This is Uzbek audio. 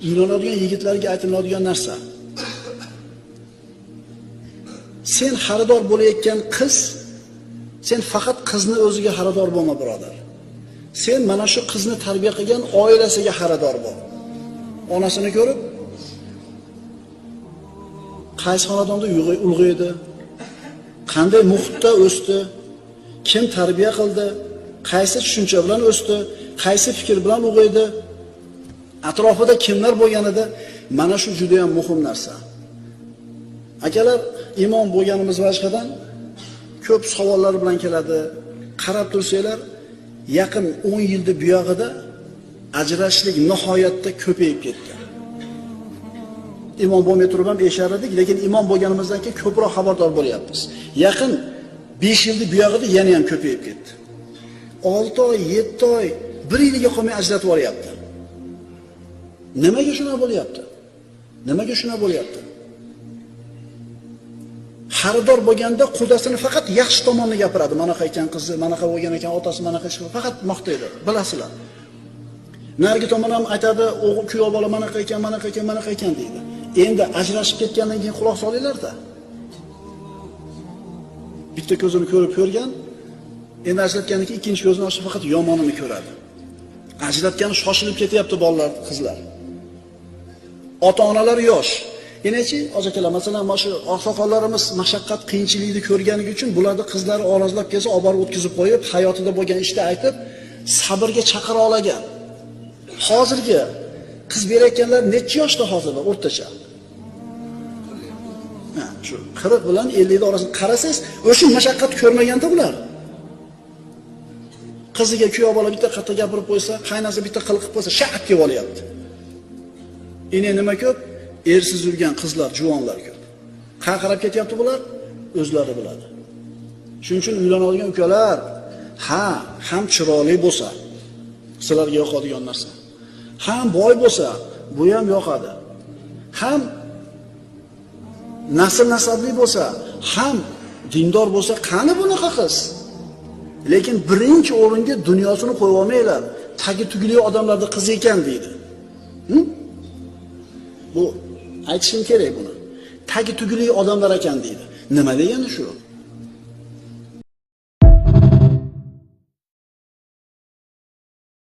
Uylanadigan yigitlarga aytiladigan narsa. Sen xaridor bo'layotgan qiz, sen faqat qizni o'ziga xaridor bo'lma, birodar. Sen mana shu qizni tarbiya qilgan oilasiga xaridor bo'l. Onasini ko'rib, qaysi xonadonda ulg'aydi, qanday muhitda o'sdi, kim tarbiya qildi, qaysi tushuncha bilan o'sdi, qaysi fikr bilan ulg'aydi, atrofida kimlar bo'lganida, mana shu juda ham muhim narsa. Akalar, imom bo'lganimiz vajhidan ko'p savollar bilan keladi. Qarab tursanglar, yaqin 10 yilda buyog'ida ajrashlik nihoyatda ko'payib ketdi. Imom bo'lmay turib ham eshar edik, lekin imom bo'lganimizdan keyin ko'proq xabardor bo'lyapmiz. Yaqin 5 yilda buyog'ida yana ham ko'payib ketdi. 6 oy, 7 oy, 1 yilga qolmay ajratib yuboryapti. Nimaga shuna bo'lyapti? Nimaga shuna bo'lyapti? Xaridor bo'lganda qudasini faqat yaxshi tomonini gapiradi. Manaqa ekan qizi, manaqa bo'lgan ekan otasi, manaqa ish qildi, faqat maqtaydi, bilasizlar. Narigi tomon ham aytadi, o'g'il kuyov bola manaqa ekan, manaqa ekan, manaqa ekan deydi. Endi ajrashib ketgandan keyin quloq solinglar-da. Bitta ko'zini ko'rib ko'rgan, endi ajratgandan keyin ikkinchi ko'zini ochib faqat yomonini ko'radi. Ajratgani shoshilib ketyapti bolalar, qizlar. Ota-onalar yosh. Enechi, hozir masalan, mana shu oqsoqollarimiz mashaqqat, qiyinchilikni ko'rganligi uchun bularni qizlari orozlab kelsa, olib borib o'tkazib qo'yib, hayotida bo'lgan ishni aytib, sabrga chaqira olgan. Hozirgi qiz berayotganlar necha yoshda hozir o'rtacha? Ha, shu 40 bilan 50 ning orasini qarasangiz, o'sha mashaqqat ko'rmaganda ular. Qiziga kuyov bola bitta qattiq gapirib qo'ysa, qaynasi bitta qiliq qilib qo'ysa, shaq kelib olyapti. Endi nima ko'p? Ersiz yurgan qizlar, juvonlar ko'p. Qayerga ketyapti bular? O'zlari biladi. Shuning uchun uylanadigan ukalar, ha, ham chiroyli bo'lsa, sizlarga yoqadigan narsa. Ham boy bo'lsa, bu ham yoqadi. Ham nasl nasabli bo'lsa, ham dindor bo'lsa, qani bunaqa qiz? Lekin birinchi o'ringa dunyosini qo'yib olmanglar. Tagi tugili odamlarda qiz ekan deydi. Bu aytishim kerak buni. Tagi tugili odamlar ekan deydi. Nima degani shu?